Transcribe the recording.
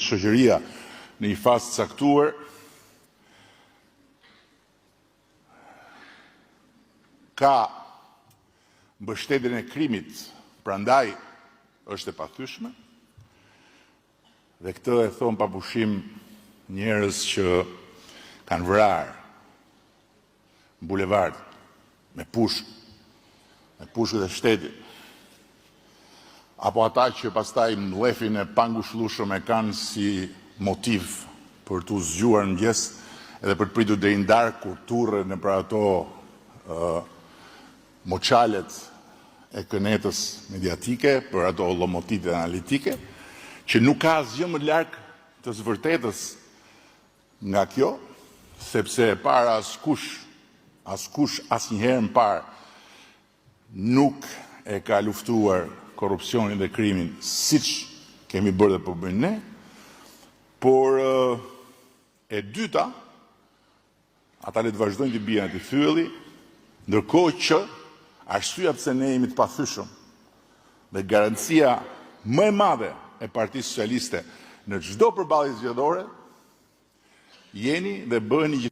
Shoqëria në një fazë të caktuar ka mbështetjen e krimit, prandaj është e pathyeshme. Dhe këtë e thonë pa pushim njerëz që kanë vrarë në bulevard me pushkë, me pushkët e shtetit. Apo ata që pastaj mllefin e pangushëllueshëm e kanë si motiv për t'u zgjuar në mëngjes edhe për të pritur deri në darkë kur turren nëpër ato moçalet e kënetës mediatike, për ato llomotitë analitike, që nuk ka asgjë më larg të së vërtetës nga kjo, sepse e para askush, askush asnjëherë më parë nuk e ka luftuar korrupsionin dhe krimin siç kemi bërë dhe po bëjmë ne, por e dyta, ata le të vazhdojnë të bien atij fyelli, ndërkohë që arsyeja pse ne jemi të pathyeshëm dhe garancia më e madhe e Partisë Socialiste në çdo përballje zgjedhore jeni dhe bëheni.